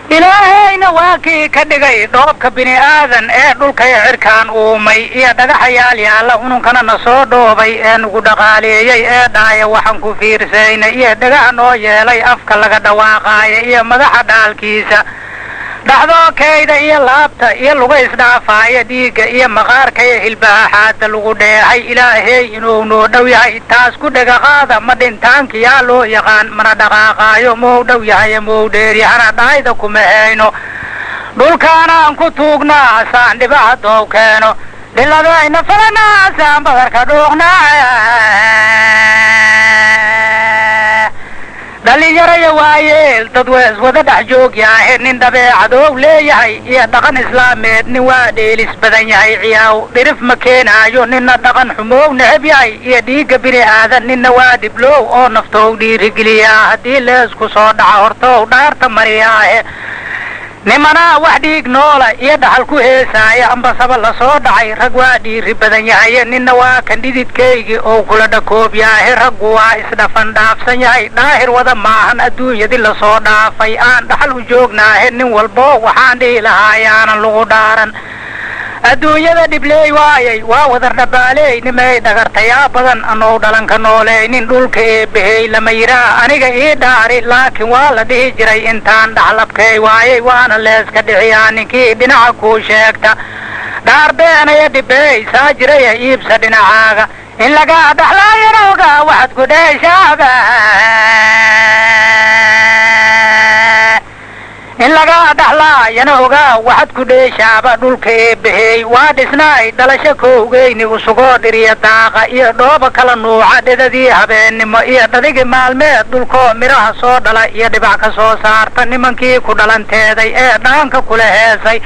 Ilaahayna waa kii ka dhigay dhoobka bini aadan ee dhulkay cirkaan uumay iyo dhagaxayaal yaalla ununkana na soo dhoobay ee nugu dhaqaaleeyey ee dhaaya waxaan ku fiirsaynay iyo dhagaha noo yeelay afka laga dhawaaqaaya iyo madaxa dhaalkiisa dhaxdookayda iyo laabta iyo luga isdhaafaaya dhiigga iyo maqaarka iyo hilbaha xaada lagu dheehay. Ilaahey inuu noo dhow yahay taas ku dhega qaada, ma dhintaankiyaa loo yaqaan mana dhaqaaqaayo, mou dhow yahay mou dheeryahana dhahayda kuma hayno. Dhulkaanaan ku tuugnaa asaan dhibaha doow keeno, dhiladayna falanaa asaan badarka dhuuqnaa. Dhalinyaraya waayeel dad wees wada dhex joog yaahe, nin dabeecadow leeyahay iyo dhaqan islaameed, nin waa dheelis badan yahay ciyaaw dhirif ma keenaayo, ninna dhaqan xumow neceb yahay iyo dhiigga bini aadan, ninna waa dhiblow oo naftow dhiirigeliyaa haddii leesku soo dhaca hortow dhaarta mariyaahe. Nimanaa wax dhiig noola iyo dhaxal ku heesaaya ambasaba lasoo dhacay, rag waa dhiiri badan yahaye, ninna waa kan dhididkaygii oo kula dhakoob yaahe. Raggu waa isdhafan dhaafsan yahay, dhaahir wada maahan adduunyadii lasoo dhaafay aan dhaxal u joognaahe. Nin walbo waxaan dhihi lahaa yaanan lagu dhaaran adduunyada dhibleey waayay, waa wadar dhabaaleey nimay dhagartayaa badan anow dhalanka nooleey. Nin dhulka eebbahey lama yiraa aniga ii dhaari, laakiin waa la dhihi jiray intaan dhaxlabkay waayay, waana leeska dhixiyaa ninkii dhinaca kuu sheegta dhaar beenaya dhibeey saa jiraya iibsa dhinacaaga in lagaa dhaxlaayana ogaa waxaad ku dheeshaaba, in lagaa dhaxlaayana ogaa waxaad ku dheeshaaba. Dhulka eebbahey waa dhisnaay dhalasho koowgeyni usugoo dhiriya daaqa iyo dhooba kala nuuca, dhidadii habeennimo iyo dhadigi maalmeed, dhulkoo midhaha soo dhala iyo dhibac ka soo saarta nimankii ku dhalanteeday ee dhaanka kula heesay.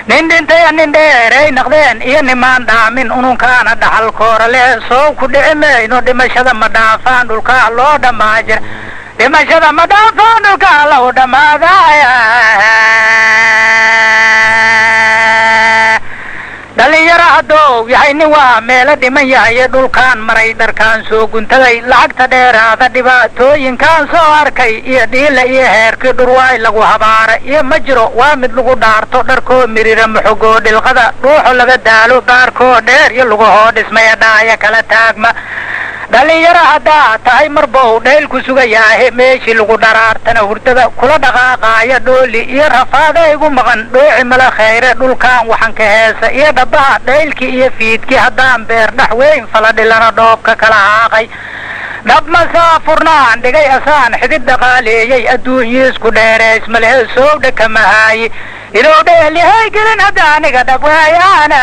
Nin dhintaya nin dheeray naqdeen iyo nimaan dhaamin ununkaana dhaxal koora leh, soow ku dhici mayno dhimashada ma dhaafaan dhulkaa loo dhammaa jira, dhimashada ma dhaafaan dhulkaa lau dhammaadaaya. Dhalinyaro haddou yahay nin waa meelo dhiman yahaye, dhulkaan maray dharkaan soo guntaday lacagta dheeraada dhibaatooyinkaan soo arkay iyo dhiila iyo heerkii dhurwaay lagu habaara iyo ma jiro waa mid lagu dhaarto dharkoo mirira muxugoo dhilqada dhuuxo laga daalo baarkoo dheer iyo lugahoo dhismaya dhaaya kala taagma. Dhalinyaro haddaa tahay marbow dhayl ku sugayaahe, meeshii lagu dharaartana hurdada kula dhaqaaqaaya dhooli iyo rafaada igu maqan dhooci mala khayre. Dhulkaan waxaan ka heesa iyo dhabaha dhaylkii iyo fiidkii haddaan beer dhex weyn fala dhilana dhoobka kala haaqay, dhab masaafurnaan dhigay asaan xidid dhaqaaleeyey adduunyiisku dheereys malehe soowdha kamahaayi inuu dheelyahay gelin hadda aniga dhab waayaana.